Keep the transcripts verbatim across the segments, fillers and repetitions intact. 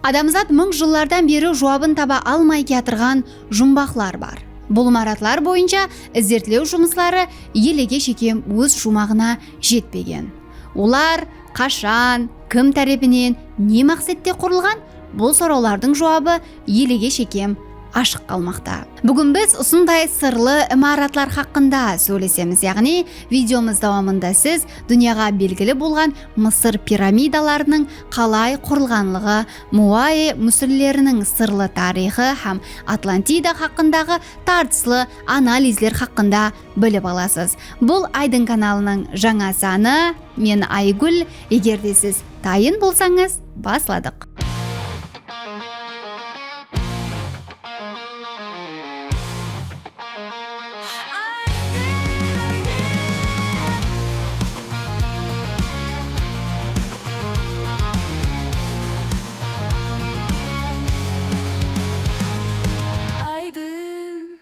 Adamzat mıń jıllardan beri juwabın taba almay kiyatırǵan jumbaqlar bar. Bul imaratlar boyınsha izertlew jumısları elege shekem óz juwmaǵına jetpegen. Olar qashan, kim tárepinen, ne maqsette qurılǵan? Bul sorawlardıń juwabı elege shekem ashıq qalmaqta. Búgin biz usınday sırlı imaratlar haqqında sóylesemiz, yaǵnıy videomız dawamında siz dúnyaǵa belgili bolǵan Mısır piramidalarınıń qalay qurılǵanlıǵı, Muaye músirleriniń sırlı tariyxı hám Atlantida haqqındaǵı tartıslı analizler haqqında bilip alasız. Bul Aydın kanalınıń jańa sanı. Men Aygúl. Eger de siz tayın bolsańız, basladıq. Aydın.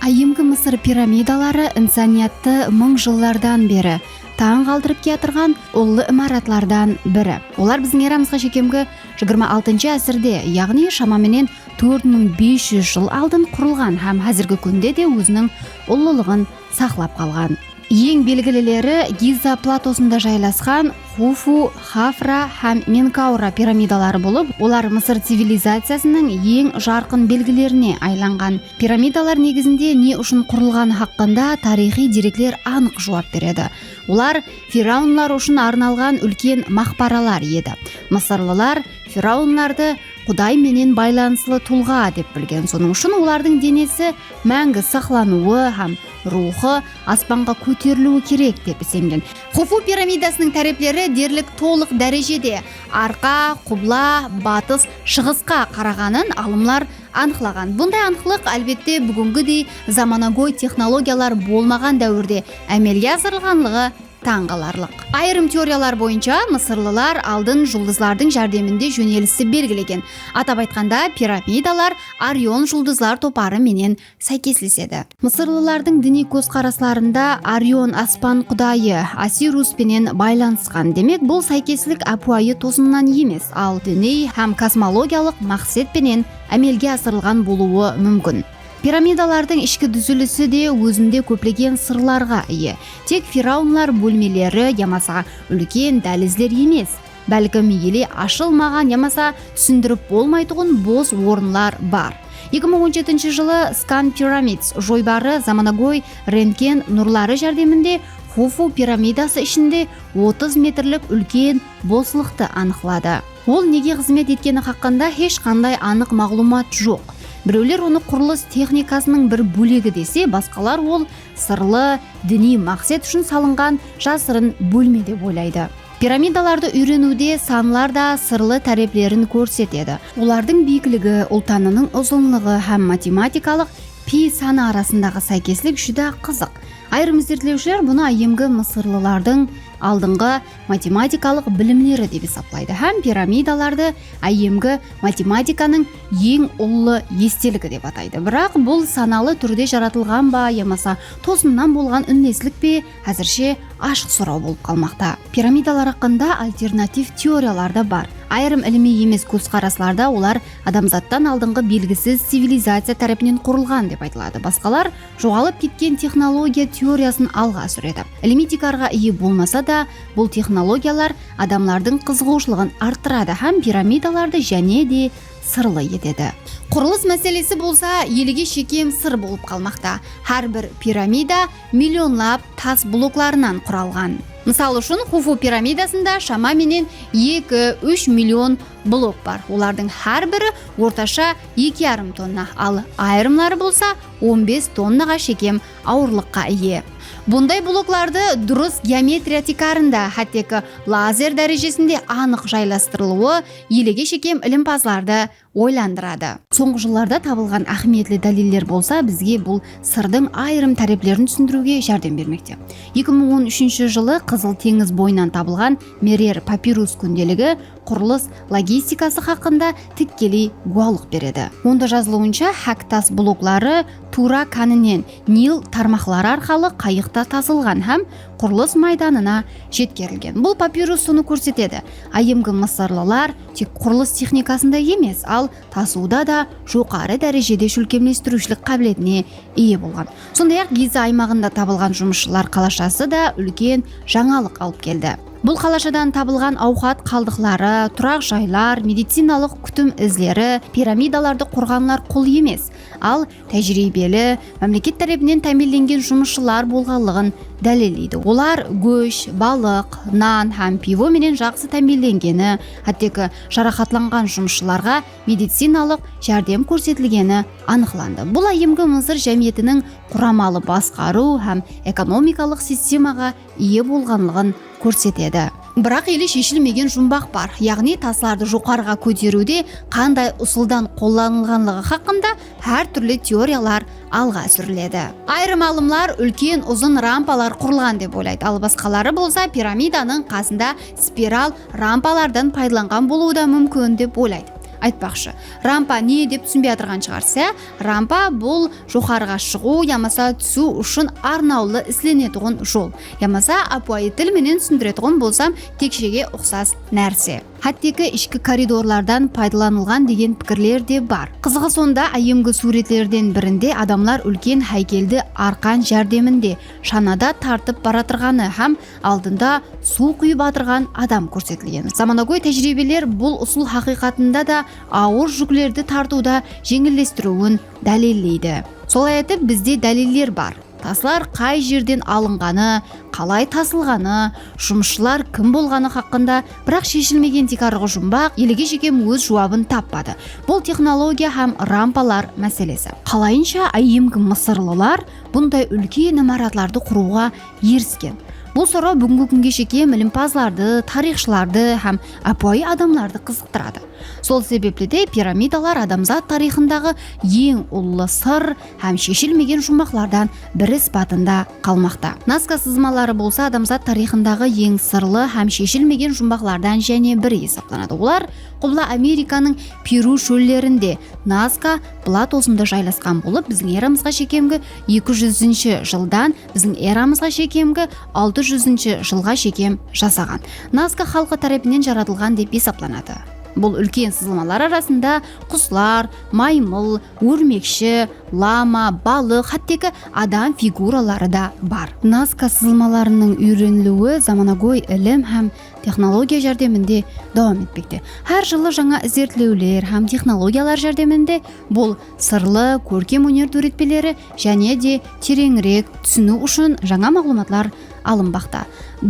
Áyyemgi Mısır piramidaları insaniyattı mıń jıllardan beri tań qaldırıp kiyatırǵan ullı imaratlardan biri. Olar biziń eramızǵa shekemgi jigirma altınshı ásirde, yaǵnıy shama menen tórt mıń bes júz jıl aldın qurılǵan hám házirgi kúnde de óziniń ullılıǵın saqlap qalǵan. Eń belgilileri Giza platosında jaylasqan Xufu, Xafra hám Menkaura piramidaları bolıp, olar Mısır civilizaciyasınıń eń jarqın belgilerine aylanǵan. Piramidalar negizinde ne ushın qurılǵanı haqqında tariyxıy derekler anıq juwap beredi. Olar firaunlar ushın arnalǵan úlken maqbaralar edi. Mısırlılar firaunlardı quday menen baylanıslı tulǵa dep bilgen. Sonıń ushın olardıń denesi máńgi saqlanıwı hám ruwxı aspanǵa kóteriliwi kerek dep isengen. Xufu piramidasınıń tárepleri derlik tolıq dárejede, arqa, qubla, batıs, shıǵısqa qaraǵanın alımlar anıqlaǵan. Bunday anıqlıq, álbette, búgingidey zamanagóy texnologiyalar bolmaǵan dáwirde ámelge asırılǵanlıǵı tań qalarlıq. Ayırım teoriyalar boyınsha, mısırlılar aldın juldızlardıń járdeminde jónelisti belgilegen. Atap aytqanda, piramidalar Orion juldızlar toparı menen sáykeslesedi. Mısırlılardıń diniy kózqaraslarında Orion aspan qudayı Osirus penen baylanısqan. Demek, bul sáykeslik ápiwayı tosınnan emes, al diniy hám kosmologiyalıq maqset penen ámelge asırılǵan bolıwı múmkin. Piramidalardıń ishki dúzilisi de ózinde kóplegen sırlarǵa iye. Tek firaunlar bólmeleri yamasa úlken dálizler emes, bálkim ele ashılmaǵan yamasa túsindirip bolmaytuǵın bos orınlar bar. Eki mıń on jetinshi jılı Scan Pyramids joybarı zamanagóy rentgen nurları járdeminde Xufu piramidası ishinde otız metrlik úlken boslıqtı anıqladı. Ol nege xızmet etkeni haqqında hesh qanday anıq maǵlıwmat joq. Birewler onı qurılıs texnikasınıń bir bólegi dese, basqalar ol sırlı, diniy maqset ushın salınǵan jasırın bólme dep oylaydı. Piramidalardı úyreniwde sanlar da sırlı táreplerin kórsetedi. Olardıń biyikligi, ultanınıń uzınlıǵı hám matematikalıq pi sanı arasındaǵı sáykeslik júdá qızıq. Ayırım izertlewshiler bunı áyyemgi mısırlılardıń aldınǵı matematikalıq bilimleri dep esaplaydı hám piramidalardı áyyemgi matematikanıń eń ullı esteligi dep ataydı. Biraq bul sanalı túrde jaratılǵan ba yamasa tosınnan bolǵan únleslik pe, házirshe ashıq soraw bolıp qalmaqta. Piramidalar haqqında alternativ teoriyalar da bar. Ayırım ilimiy emes kózqaraslarda olar adamzattan aldınǵı belgisiz civilizaciya tárepinen qurılǵan dep aytıladı. Basqalar joǵalıp ketken texnologiya teoriyasın alǵa súredi. Ilimiy tiykarǵa iye bolmasa da, bul texnologiyalar adamlardıń qızıǵıwshılıǵın arttıradı hám piramidalardı jáne de sırlı etedi. Qurılıs máselesi bolsa elege shekem sır bolıp qalmaqta. Hár bir piramida millionlap tas bloklarınan quralǵan. Mısal ushın, Xufu piramidasında shama menen eki-úsh million blok bar. Olardıń hár biri ortasha eki yarım tonna, al ayırımları bolsa on bes tonnaǵa shekem awırlıqqa iye. Bunday bloklardı durıs geometriya tiykarında, hátteki lazer dárejesinde anıq jaylastırılıwı elege shekem ilimpazlardı oylandıradı. Sońǵı jıllarda tabılǵan áhmiyetli dáliller bolsa bizge bul sırdıń ayırım táreplerin túsindiriwge járdem bermekte. Eki mıń on úshinshi jılı Qızıl teńiz boyınan tabılǵan Merer papirus kúndeligi qurılıs logistikası haqqında tikkeley gúwalıq beredi. Onda jazılıwınsha, hák tas blokları tuwra káninen Nil tarmaqları arqalı qayıqta tasılǵan hám qurılıs maydanına jetkerilgen. Bul papirus sonı kórsetedi. Áyyemgi mısırlılar tek qurılıs texnikasında emes, al tasıwda da joqarı dárejede shólkemlestiriwshilik qábiletine iye bolǵan. Sonday-aq, Giza aymaǵında tabılǵan jumısshılar qalashası da úlken jańalıq alıp keldi. Bul qalashadan tabılǵan awqat qaldıqları, turaq jaylar, medicinalıq kútim izleri, piramidalardı qurǵanlar qul emes, al tájiriybeli, mámleket tárepinen támiyinlengen jumısshılar bolǵanlıǵın dálilleydi. Olar gósh, balıq, nan hám pivo menen jaqsı támiyinlengeni, hátteki jaraqatlanǵan jumısshılarǵa medicinalıq járdem kórsetilgeni anıqlandı. Bul áyyemgi Mısır jámiyetiniń quramalı basqarıw hám ekonomikalıq sistemaǵa iye bolǵanlıǵın kórsetedi. Biraq ele sheshilmegen jumbaq bar, yaǵnıy taslardı joqarıǵa kóteriwde qanday usıldan qollanılǵanlıǵı haqqında hár túrli teoriyalar alǵa súriledi. Ayırım alımlar úlken uzın rampalar qurılǵan dep oylaydı, al basqaları bolsa piramidanıń qasında spiral rampalardan paydalanǵan bolıwı da múmkin dep oylaydı. Aytpaqshı, rampa ne dep túsinbey atırǵan shıǵarsız, ya? Rampa bul joqarıǵa shıǵıw yamasa túsiw ushın arnawlı islenetuǵın jol. Yamasa ápiwayı til menen túsindiretuǵın bolsam, tekshege uqsas nárse. Hátteki ishki koridorlardan paydalanılǵan degen pikirler de bar. Qızıǵı sonda, áyyemgi súwretlerden birinde adamlar úlken háykeldi arqan járdeminde shanada tartıp baratırǵanı hám aldında suw quyıp atırǵan adam kórsetilgen. Zamanagóy tájiriybeler bul usıl haqıyqatında da awır júklerdi tartıwda jeńillestiriwin dálilleydi. Solay etip, bizde dáliller bar. Taslar qay jerden alınǵanı, qalay tasılǵanı, jumısshılar kim bolǵanı haqqında, biraq sheshilmegen tiykarǵı jumbaq elege shekem óz juwabın tappadı. Bul texnologiya hám rampalar máselesi. Qalayınsha áyyemgi mısırlılar bunday úlken imaratlardı qurıwǵa erisken? Bul soraw búgingi kúnge shekem ilimpazlardı, tariyxshılardı hám ápiwayı adamlardı qızıqtıradı. Sol sebepli de piramidalar adamzat tariyxındaǵı eń ullı sır hám sheshilmegen jumbaqlardan biri sıpatında qalmaqta. Nazka sızmaları bolsa adamzat tariyxındaǵı eń sırlı hám sheshilmegen jumbaqlardan jáne biri esaplanadı. Olar Qubla Amerikanıń Peru shóllerinde Nazka platosında jaylasqan bolıp, biziń eramızǵa shekemgi eki júzinshi jıldan biziń eramızǵa shekemgi altı júzinshi jılǵa shekem jasaǵan. Nazka xalqı tárepinen jaratılǵan dep esaplanadı. Bul úlken sızılmalar arasında quslar, maymıl, órmekshi, lama, balıq, hátteki adam figuraları da bar. Nazka sızılmalarınıń úyreniliwi zamanagóy ilim hám texnologiya járdeminde dawam etpekte. Hár jılı jańa izertlewler hám texnologiyalar járdeminde bul sırlı kórkem óner dóretpeleri jáne de tereńirek túsiniw ushın jańa maǵlıwmatlar alınbaqta.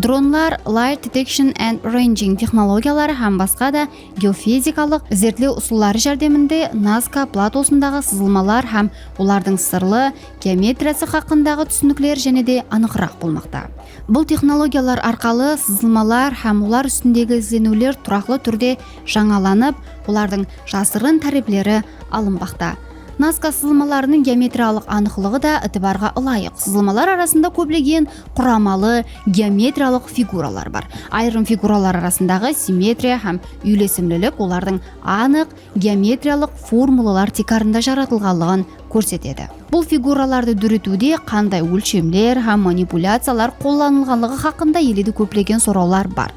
Dronlar, light detection and ranging texnologiyaları hám basqa da geofizikalıq izertlew usılları járdeminde Nazka platosındaǵı sızılmalar hám olardıń sırlı geometriyası haqqındaǵı túsinikler jáne de anıqıraq bolmaqta. Bul texnologiyalar arqalı sızılmalar hám olar ústindegi izleniwler turaqlı túrde jańalanıp, olardıń jasırın tárepleri alınbaqta. Nazka sızılmalarınıń geometriyalıq anıqlıǵı da itibarǵa ılayıq. Sızılmalar arasında kóplegen quramalı geometriyalıq figuralar bar. Ayırım figuralar arasındaǵı simmetriya hám úylesimlilik olardıń anıq geometriyalıq formulalar tiykarında jaratılǵanlıǵın kórsetedi. Bul figuralardı dóretiwde qanday ólshemler hám manipulyaciyalar qollanılǵanlıǵı haqqında ele de kóplegen sorawlar bar.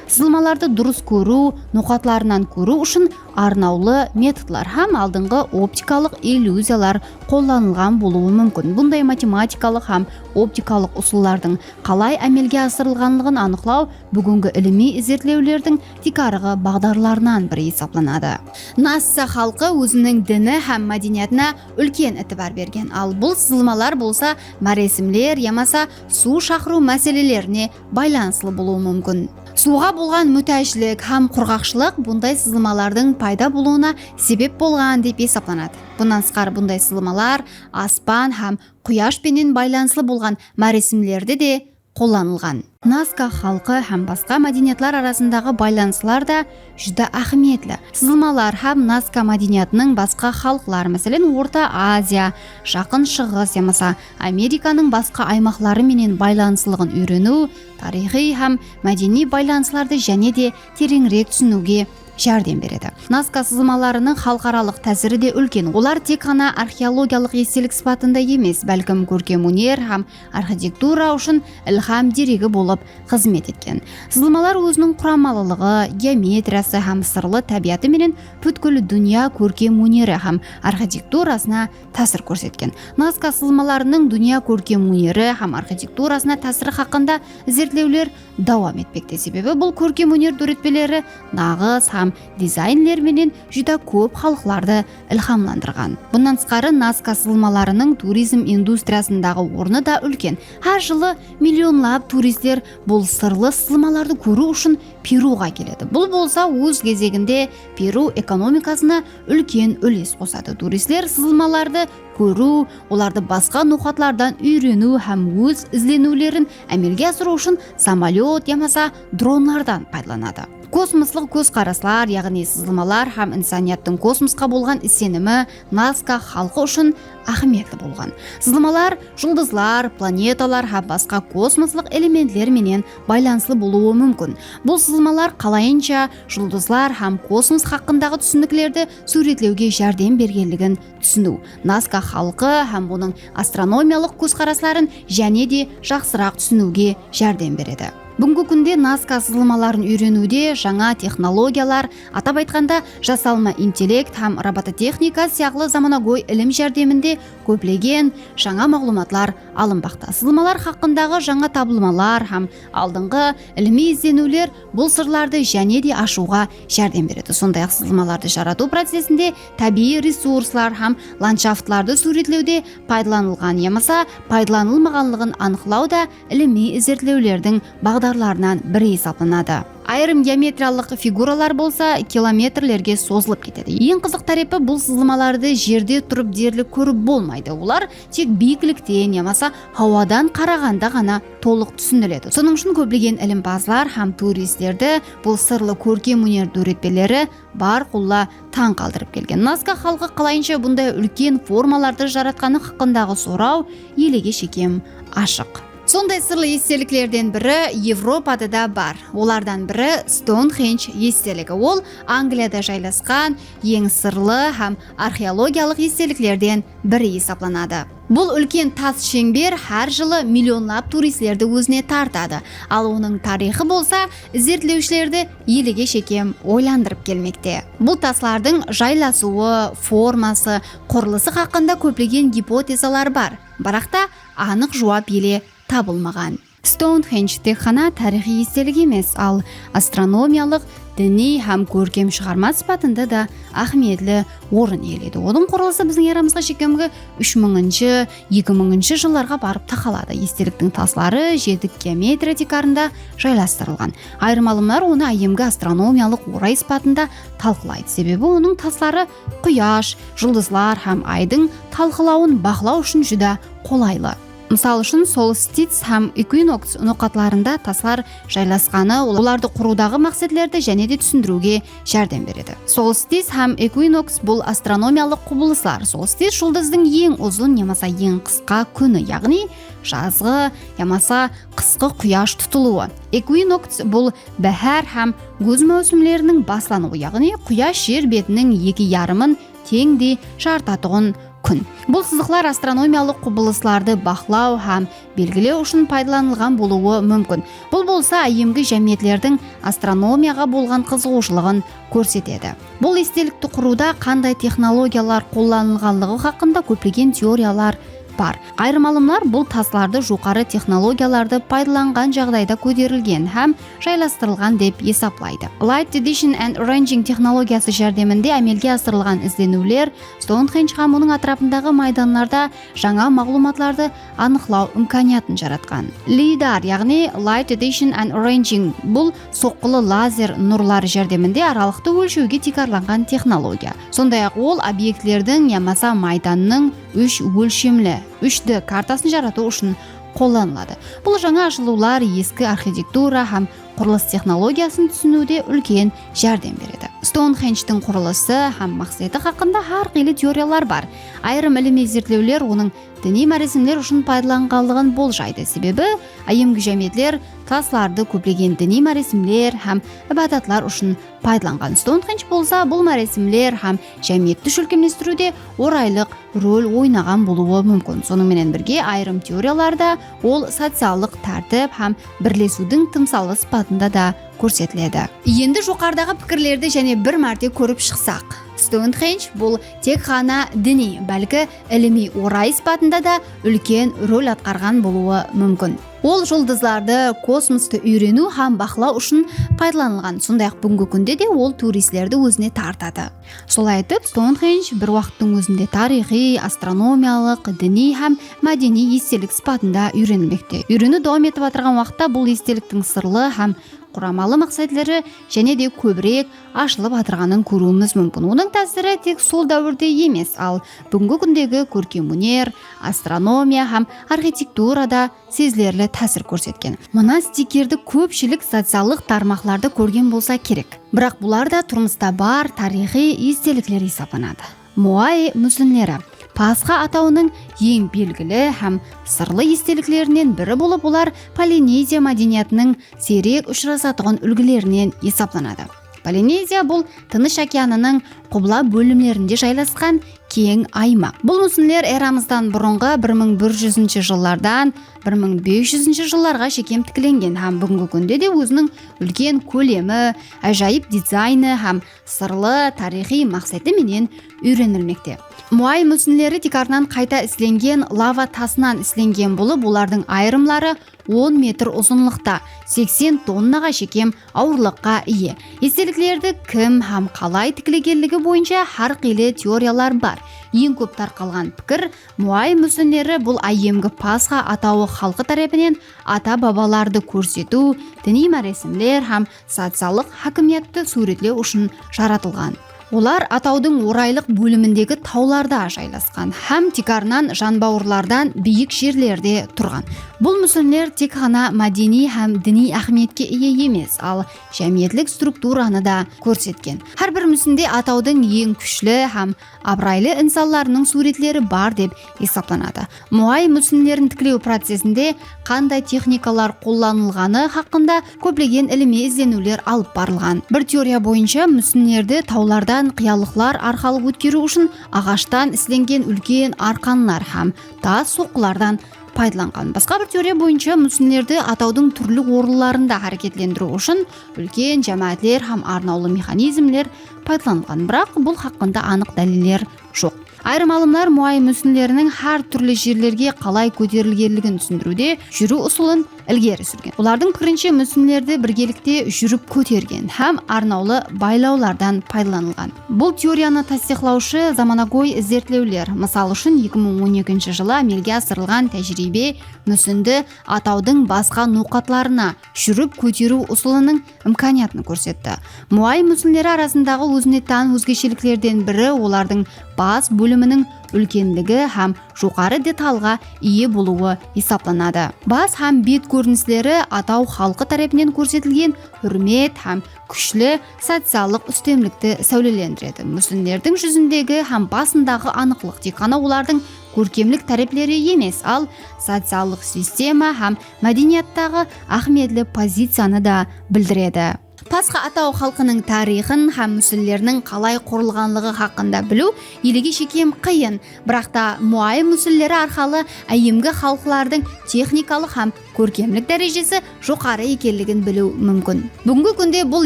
Sızılmalardı durıs kóriw, noqatlarınan kóriw ushın arnawlı metodlar hám aldınǵı optikalıq illюziyalar qollanılǵan bolıwı múmkin. Bunday matematikalıq hám optikalıq usıllardıń qalay ámelge asırılǵanlıǵın anıqlaw búgingi ilimiy izertlewlerdiń tiykarǵı baǵdarlarınan biri esaplanadı. Nazka xalqı óziniń dini hám mádeniyatına úlken itibar bergen, al bul sızılmalar bolsa máresimler yamasa suw shaqırıw máselelerine baylanıslı bolıwı múmkin. Suwǵa bolǵan mútájlik hám qurǵaqshılıq bunday sızılmalardıń payda bolıwına sebep bolǵan dep esaplanadı. Bunnan tısqarı, bunday sızılmalar aspan hám quyash penen baylanıslı bolǵan máresimlerde de qollanılǵan. Nazka xalqı hám basqa mádeniyatlar arasındaǵı baylanıslar da júdá áhmiyetli. Sızılmalar hám Nazka mádeniyatınıń basqa xalıqlar, máselen, Orta Aziya, Jaqın Shıǵıs yamasa Amerikanıń basqa aymaqları menen baylanıslıǵın úyreniw, tariyxıy hám mádeniy baylanıslardı jáne de tereńirek túsiniwge járdem beredi. Nazka sızılmalarınıń xalıqaralıq tásiri de úlken. Olar tek ǵana arxeologiyalıq estelik sıpatında emes, bálkim kórkem óner hám arxitektura ushın ilham deregi bolıp xızmet etken. Sızılmalar óziniń quramalılıǵı, geometriyası hám sırlı tábiyatı menen pútkil dúnya kórkem óneri hám arxitekturasına tásir kórsetken. Nazka sızılmalarınıń dúnya kórkem óneri hám arxitekturasına tásiri haqqında izertlewler dawam etpekte, sebebi bul kórkem óner dóretpeleri naǵıs hám dizaynler menen júdá kóp xalıqlardı ilhamlandırǵan. Bunnan tısqarı, Nazka sızılmalarınıń turizm industriyasındaǵı ornı da úlken. Hár jılı millionlap turistler bul sırlı sızılmalardı kóriw ushın Peruǵa keledi. Bul bolsa óz gezeginde Peru ekonomikasına úlken úles qosadı. Turistler sızılmalardı kóriw, olardı basqa noqatlardan úyreniw hám óz izleniwlerin ámelge asırıw ushın samolyot yamasa dronlardan paydalanadı. Kosmoslıq kózqaraslar, yaǵnıy sızılmalar hám insaniyattıń kosmosqa bolǵan isenimi Nazka xalqı ushın áhmiyetli bolǵan. Sızılmalar juldızlar, planetalar hám basqa kosmoslıq elementler menen baylanıslı bolıwı múmkin. Bul sızılmalar qalayınsha juldızlar hám kosmos haqqındaǵı túsiniklerdi súwretlewge járdem bergenligin túsiniw, Nazka xalqı hám onıń astronomiyalıq kózqarasların jáne de jaqsıraq túsiniwge járdem beredi. Búgingi kúnde Nazka sızılmaların úyreniwde jańa texnologiyalar, atap aytqanda, jasalma intellekt hám robototexnika sıyaqlı zamanagóy ilim járdeminde kóplegen jańa maǵlıwmatlar alınbaqta. Sızılmalar haqqındaǵı jańa tabılmalar hám aldınǵı ilimiy izleniwler bul sırlardı jáne de ashıwǵa járdem beredi. Sonday-aq, sızılmalardı jaratıw procesinde tábiyiy resurslar hám landshaftlardı súwretlewde paydalanılǵan yamasa paydalanılmaǵanlıǵın anıqlaw da ilimiy izertlewlerdiń baǵdarlarınan biri esaplanadı. Ayırım geometriyalıq figuralar bolsa kilometrlerge sozılıp ketedi. Eń qızıq tárepi, bul sızılmalardı jerde turıp derlik kórip bolmaydı. Olar tek biyiklikten yamasa hawadan qaraǵanda ǵana tolıq túsiniledi. Sonıń ushın kóplegen ilimpazlar hám turistlerdi bul sırlı kórkem óner dóretpeleri bárqulla tań qaldırıp kelgen. Nazka xalqı qalayınsha bunday úlken formalardı jaratqanı haqqındaǵı soraw elege shekem ashıq. Sonday sırlı esteliklerden biri Evropada da bar. Olardan biri Stonxenj esteligi. Ol Angliyada jaylasqan eń sırlı hám arxeologiyalıq esteliklerden biri esaplanadı. Bul úlken tas sheńber hár jılı millionlap turistlerdi ózine tartadı. Al onıń tariyxı bolsa izertlewshilerdi elege shekem oylandırıp kelmekte. Bul taslardıń jaylasıwı, forması, qurılısı haqqında kóplegen gipotezalar bar, biraq ta anıq juwap ele tabılmaǵan. Stonxenj tek ǵana tariyxıy estelik emes, al astronomiyalıq, diniy hám kórkem shıǵarma sıpatında da áhmiyetli orın iyeleydi. Onıń qurılısı biziń eramızǵa shekemgi úsh mıńınshı, eki mıńınshı jıllarǵa barıp taqaladı. Esteliktiń tasları jetik geometriya tiykarında jaylastırılǵan. Ayırım alımlar onı áyyemgi astronomiyalıq oray sıpatında talqılaydı, sebebi onıń tasları quyash, juldızlar hám aydıń talqılawın baqlaw ushın júdá qolaylı. Mısal ushın, solstic hám ekvinoks noqatlarında taslar jaylasqanı olardı qurıwdaǵı maqsetlerdi jáne de túsindiriwge járdem beredi. Solstic hám ekvinoks, bul astronomiyalıq qubılıslar. Solstic juldızdıń eń uzın yamasa eń qısqa kúni, yaǵnıy jazǵı yamasa qısqı quyash tutılıwı. Ekvinoks, bul báhár hám gúz máwsimleriniń baslanıwı, yaǵnıy quyash jer betiniń eki yarımın teńdey jaritatuǵın kún. Bul sızıqlar astronomiyalıq qubılıslardı baqlaw hám belgilew ushın paydalanılǵan bolıwı múmkin. Bul bolsa áyyemgi jámiyetlerdiń astronomiyaǵa bolǵan qızıǵıwshılıǵın kórsetedi. Bul estelikti qurıwda qanday texnologiyalar qollanılǵanlıǵı haqqında kóplegen teoriyalar bar. Ayırım alımlar bul taslardı joqarı texnologiyalardı paydalanǵan jaǵdayda kóterilgen hám jaylastırılǵan dep esaplaydı. Light detection and ranging texnologiyası járdeminde ámelge asırılǵan izleniwler Stonxenj hám onıń átirapındaǵı maydanlarda jańa maǵlıwmatlardı anıqlaw imkaniyatın jaratqan. Lidar, yaǵnıy Light Detection and Ranging, bul soqqılı lazer nurları járdeminde aralıqtı ólshewge tiykarlanǵan texnologiya. Sonday-aq, ol obyektlerdiń yamasa maydannıń úsh ólshemli, úsh D kartasın jaratıw ushın qollanıladı. Bul jańa ashılıwlar eski arxitektura hám qurılıs texnologiyasın túsiniwde úlken járdem beredi. Stonxenjtiń qurılısı hám maqseti haqqında hár qıylı teoriyalar bar. Ayırım ilimiy izertlewler onıń diniy máresimler ushın paydalanılǵanlıǵın boljaydı, sebebi áyyemgi jámiyetler taslardı kóplegen diniy máresimler hám ibadatlar ushın paydalanǵan. Stounxenj bolsa bul máresimler hám jámiyetti shólkemlestiriwde oraylıq rol oynaǵan bolıwı múmkin. Sonıń menen birge, ayırım teoriyalarda ol sociallıq tártip hám birlesiwdiń tımsalı sıpatında da kórsetiledi. Endi joqarıdaǵı pikirlerdi jáne bir márte kórip shıqsaq, Stounxenj bul tek ǵana diniy, bálki ilimiy oray sıpatında da úlken rol atqarǵan bolıwı múmkin. Ol juldızlardı, kosmostı úyreniw hám baqlaw ushın paydalanılǵan. Sonday-aq, búgingi kúnde de ol turistlerdi ózine tartadı. Solay etip, Stounxenj bir waqıttıń ózinde tariyxıy, astronomiyalıq, diniy hám mádeniy estelik sıpatında úyrenilmekte. Úyreniw dawam etip atırǵan waqıtta bul esteliktiń sırlı hám quramalı maqsetleri jáne de kóbirek ashılıp atırǵanın kóriwimiz múmkin. Onıń tásiri tek sol dáwirde emes, al búgingi kúndegi kórkem óner, astronomiya hám arxitekturada sezilerli tásir kórsetken. Mına stikerdi kópshilik sociallıq tarmaqlarda kórgen bolsa kerek. Biraq bular da turmısta bar tariyxıy estelikler esaplanadı. Muay músinleri. Pasxa atawınıń eń belgili hám sırlı esteliklerinen biri bolıp, olar Polineziya mádeniyatınıń siyrek ushırasatuǵın úlgilerinen esaplanadı. Polineziya bul Tınısh okeanınıń qubla bólimlerinde jaylasqan keń aymaq. Bul músinler eramızdan burınǵı bir mıń bir júzinshi jıllardan bir mıń bes júzinshi jıllarǵa shekem tiklengen hám búgingi kúnde de óziniń úlken kólemi, ájayıp dizaynı hám sırlı tariyxıy maqseti menen úyrenilmekte. Muay músinleri tiykarınan qayta islengen lava tasınan islengen bolıp, olardıń ayırımları on metr uzınlıqta, seksen tonnaǵa shekem awırlıqqa iye. Esteliklerdi kim hám qalay tiklegenligi boyınsha hár qıylı teoriyalar bar. Eń kóp tarqalǵan pikir, Muay músinleri bul áyyemgi Pasxa atawı xalqı tárepinen ata-babalardı kórsetiw, diniy máresimler hám sociallıq hákimiyattı súwretlew ushın jaratılǵan. Olar atawdıń oraylıq bólimindegi tawlarda jaylasqan hám tiykarınan janbawırlardan biyik jerlerde turǵan. Bul músinler tek ǵana mádeniy hám diniy áhmiyetke iye emes, al jámiyetlik strukturanı da kórsetken. Hár bir músinde atawdıń eń kúshli hám abıraylı insanlarınıń súwretleri bar dep esaplanadı. Muay músinlerin tiklew procesinde qanday texnikalar qollanılǵanı haqqında kóplegen ilimiy izleniwler alıp barılǵan. Bir teoriya boyınsha, músinlerdi tawlardan qıyalıqlar arqalı ótkeriw ushın aǵashtan islengen úlken arqanlar hám tas soqqılardan paydalanǵan. Basqa bir teoriya boyınsha, músinlerdi atawdıń túrli orınlarında háreketlendiriw ushın úlken jámáátler hám arnawlı mexanizmler paydalanılǵan. Biraq bul haqqında anıq dáliller joq. Ayırım alımlar muay músinleriniń hár túrli jerlerge qalay kóterilgenligin túsindiriwde júriw usılın ilgeri súrgen. Olardıń pikirinshe, músinlerdi birgelikte júrip kótergen hám arnawlı baylawlardan paydalanılǵan. Bul teoriyanı tastıyıqlawshı zamanagóy izertlewler, mısal ushın, eki mıń on ekinshi jılı ámelge asırılǵan tájiriybe músindi atawdıń basqa noqatlarına júrip kóteriw usılınıń imkaniyatın kórsetti. Muay músinleri arasındaǵı ózine tán ózgesheliklerden biri olardıń bas bóliminiń úlkenligi hám joqarı detalǵa iye bolıwı esaplanadı. Bas hám bet kórinisleri ataw xalqı tárepinen kórsetilgen húrmet hám kúshli sociallıq ústemlikti sáwlelendiredi. Músinlerdiń júzindegi hám basındaǵı anıqlıq tek ǵana olardıń kórkemlik tárepleri emes, al sociallıq sistema hám mádeniyattaǵı áhmiyetli poziciyanı da bildiredi. Pasxa ataw xalqınıń tariyxın hám músinleriniń qalay qurılǵanlıǵı haqqında biliw elege shekem qıyın, biraq ta muay músinleri arqalı áyyemgi xalıqlardıń texnikalıq hám kórkemlik dárejesi joqarı ekenligin biliw múmkin. Búgingi kúnde bul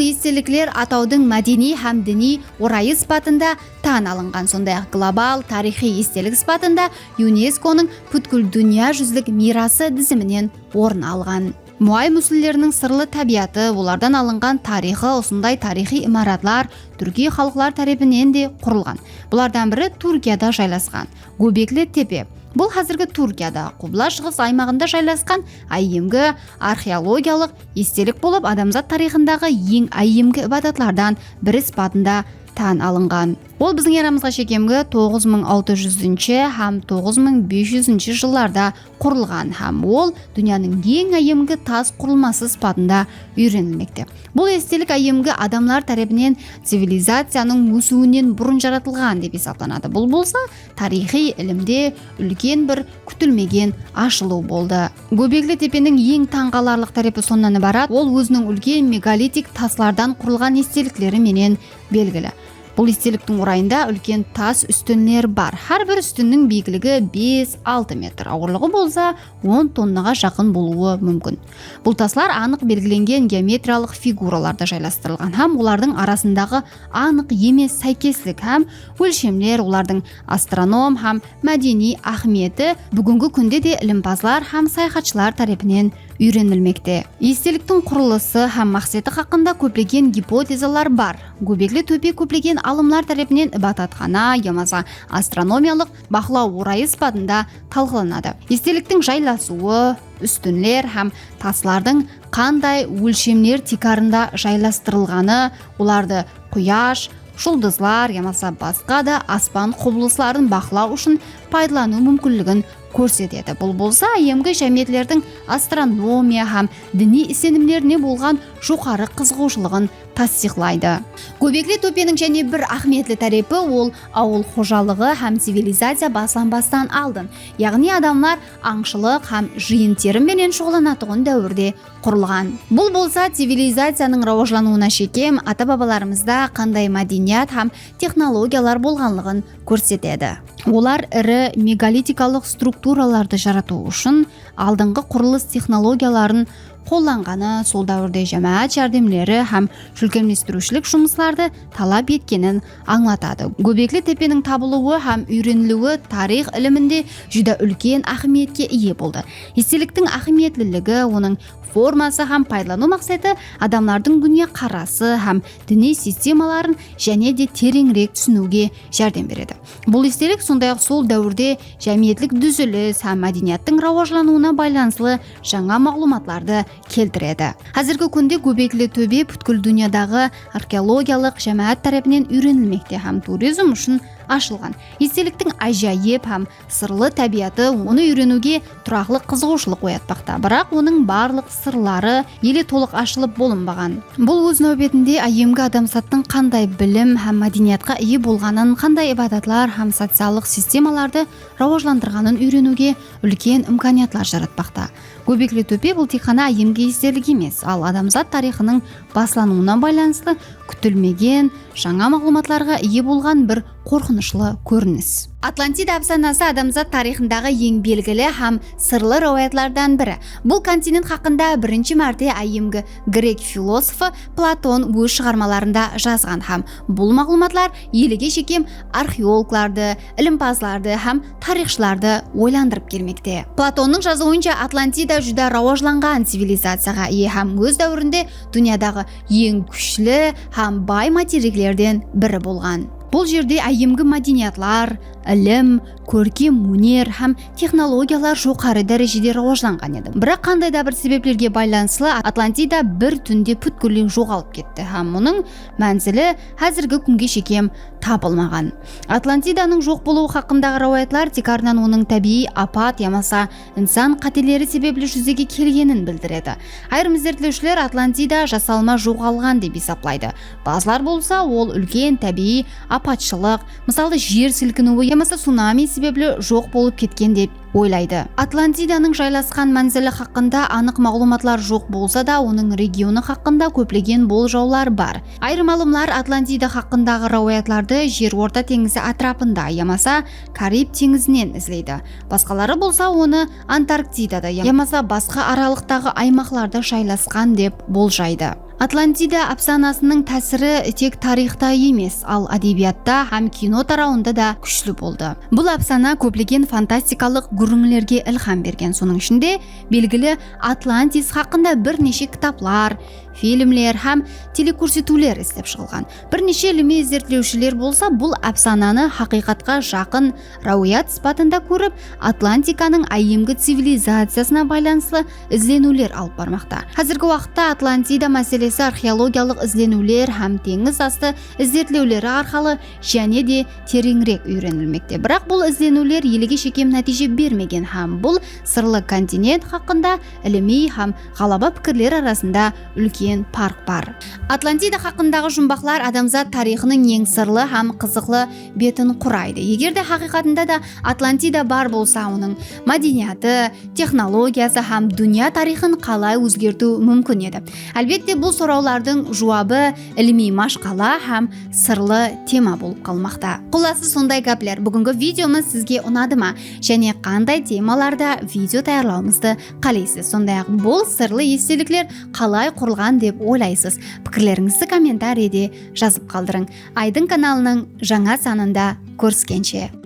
estelikler atawdıń mádeniy hám diniy orayı sıpatında tán alınǵan, sonday-aq, global tariyxıy estelik sıpatında YUNESKOnıń pútkil dúnya júzilik miyrası diziminen orın alǵan. Muay músinleriniń sırlı tábiyatı, olardan alınǵan tariyxı, usınday tariyxıy imaratlar túrkiy xalıqlar tárepinen de qurılǵan. Bulardan biri Túrkiyada jaylasqan Góbekli tepe. Bul házirgi Túrkiyada, Qubla Shıǵıs aymaǵında jaylasqan áyyemgi arxeologiyalıq estelik bolıp, adamzat tariyxındaǵı eń áyyemgi ibadatlardan biri sıpatında tán alınǵan. Ol biziń eramızǵa shekemgi toǵız mıń altı júzinshi hám toǵız mıń bes júzinshi jıllarda qurılǵan hám ol dúnyanıń eń áyyemgi tas qurılması sıpatında úyrenilmekte. Bul estelik áyyemgi adamlar tárepinen civilizaciyanıń ósiwinen burın jaratılǵan dep esaplanadı. Bul bolsa tariyxıy ilimde úlken bir kútilmegen ashılıw boldı. Góbekli tepeniń eń tań qalarlıq tárepi sonnan ibarat, ol óziniń úlken megalitik taslardan qurılǵan estelikleri menen belgili. Bul esteliktiń orayında úlken tas ústinler bar. Hár bir ústinniń biyikligi bes-altı metr, awırlıǵı bolsa on tonnaǵa jaqın bolıwı múmkin. Bul taslar anıq belgilengen geometriyalıq figuralarda jaylastırılǵan hám olardıń arasındaǵı anıq emes sáykeslik hám ólshemler, olardıń astronom hám mádeniy áhmiyeti búgingi kúnde de ilimpazlar hám sayaxatshılar tárepinen úyrenilmekte. Esteliktiń qurılısı hám maqseti haqqında kóplegen gipotezalar bar. Góbekli tópe kóplegen alımlar tárepinen ibadatxana yamasa astronomiyalıq baqlaw orayı sıpatında talqılanadı. Esteliktiń jaylasıwı, ústinler hám taslardıń qanday ólshemler tiykarında jaylastırılǵanı, olardı quyash, juldızlar yamasa basqa da aspan qubılısların baqlaw ushın paydalanıw múmkinligin kórsetedi. Bul bolsa áyyemgi jámiyetlerdiń astronomiya hám diniy isenimlerine bolǵan joqarı qızıǵıwshılıǵın tastıyıqlaydı. Góbekli tópeniń jáne bir áhmiyetli tárepi ol awıl xojalıǵı hám civilizaciya baslanbastan aldın, yaǵnıy adamlar ańshılıq hám jıyın-terim menen shuǵıllanatuǵın dáwirde qurılǵan. Bul bolsa civilizaciyanıń rawajlanıwına shekem ata-babalarımızda qanday mádeniyat hám texnologiyalar bolǵanlıǵın kórsetedi. Olar iri megalitikalıq strukturalardı jaratıw ushın aldınǵı qurılıs texnologiyaların qollanǵanı, sol dáwirde jámáát járdemleri hám shólkemlestiriwshilik jumıslardı talap etkenin ańlatadı. Góbekli tepeniń tabılıwı hám úyreniliwi tariyx iliminde júdá úlken áhmiyetke iye boldı. Esteliktiń áhmiyetliligi, onıń forması hám paydalanıw maqseti adamlardıń dúnya qarası hám diniy sistemaların jáne de tereńirek túsiniwge járdem beredi. Bul estelik sonday-aq sol dáwirde jámiyetlik dúzilis hám mádeniyattıń rawajlanıwına baylanıslı jańa maǵlıwmatlardı keltiredi. Házirgi kúnde Góbekli tóbe pútkil dúnyadaǵı arxeologiyalıq jámáát tárepinen úyrenilmekte hám turizm ushın ashılǵan. Esteliktiń ájayıp hám sırlı tábiyatı onı úyreniwge turaqlı qızıǵıwshılıq oyatpaqta. Biraq onıń barlıq sırları ele tolıq ashılıp bolınbaǵan. Bul óz náwbetinde áyyemgi adamzattıń qanday bilim hám mádeniyatqa iye bolǵanın, qanday ibadatlar hám sociallıq sistemalardı rawajlandırǵanın úyreniwge úlken imkaniyatlar jaratpaqta. Góbekli tópe bul tek ǵana áyyemgi estelik emes, al adamzat tariyxınıń baslanıwına baylanıslı kútilmegen jańa maǵlıwmatlarǵa iye bolǵan bir qorqınıshlı kórinis. Atlantida ápsanası adamzat tariyxındaǵı eń belgili hám sırlı ráwayatlardan biri. Bul kontinent haqqında birinshi márte áyyemgi grek filosofı Platon óz shıǵarmalarında jazǵan hám bul maǵlıwmatlar elege shekem arxeologlardı, ilimpazlardı hám tariyxshılardı oylandırıp kelmekte. Platonnıń jazıwınsha, Atlantida júdá rawajlanǵan civilizaciyaǵa iye hám óz dáwirinde dúnyadaǵı eń kúshli hám bay materiklerden biri bolǵan. Bul jerde áyyemgi mádeniyatlar, ilim, kórkem óner hám texnologiyalar joqarı dárejede rawajlanǵan edi. Biraq qanday da bir sebeplerge baylanıslı Atlantida bir túnde pútkilley joǵalıp ketti hám onıń mánzili házirgi kúnge shekem tapılmaǵan. Atlantidanıń joq bolıwı haqqındaǵı ráwayatlar tiykarınan onıń tábiyiy apat yamasa insan qáteleri sebepli júzege kelgenin bildiredi. Ayırım izertlewshiler Atlantida jasalma joǵalǵan dep esaplaydı. Basılar bolsa ol úlken tábiyiy apatshılıq, mısalı, jer silkiniwi yamasa tsunami sebepli joq bolıp ketken dep oylaydı. Atlantidanıń jaylasqan mánzili haqqında anıq maǵlıwmatlar joq bolsa da, onıń regionı haqqında kóplegen boljawlar bar. Ayırım alımlar Atlantida haqqındaǵı ráwayatlardı Jer Orta teńizi átirapında yamasa Karib teńizinen izleydi. Basqaları bolsa onı Antarktidada yamasa basqa aralıqtaǵı aymaqlarda jaylasqan dep boljaydı. Atlantida ápsanasınıń tásiri tek tariyxta emes, al ádebiyatta hám kino tarawında da kúshli boldı. Bul ápsana kóplegen fantastikalıq gúrińlerge ilham bergen, sonıń ishinde belgili Atlantis haqqında bir neshe kitaplar, filmler hám telekórsetwler islep shıǵılǵan. Bir neshe ilimiy izertlewshiler bolsa bul ápsananı haqıyqatqa jaqın ráwiyat sıpatında kórip, Atlantikanıń áyyemgi civilizaciyasına baylanıslı izleniwler alıp barmaqta. Házirgi waqıtta Atlantida máselesi arxeologiyalıq izleniwler hám teńiz astı izertlewleri arqalı jáne de tereńirek úyrenilmekte. Biraq bul izleniwler elege shekem nátiyje bermegen hám bul sırlı kontinent haqqında ilimiy hám ǵalaba pikirler arasında úlken parq bar. Atlantida haqqındaǵı jumbaqlar adamzat tariyxınıń eń sırlı hám qızıqlı betin quraydı. Eger de haqıyqatında da Atlantida bar bolsa, onıń mádeniyatı, texnologiyası hám dúnya tariyxın qalay ózgertiw múmkin edi? Álbette, bul sorawlardıń juwabı ilimiy mashqala hám sırlı tema bolıp qalmaqta. Qullası, sonday gápler. Búgingi videomız sizge unadı ma? Jáne qanday temalarda video tayarlawımızdı qáleysiz? Sonday-aq, bul sırlı estelikler qalay qurılǵan dep oylaysız? Pikirlerińizdi kommentariyde jazıp qaldırıń. Aydın kanalınıń jańa sanında kóriskenshe!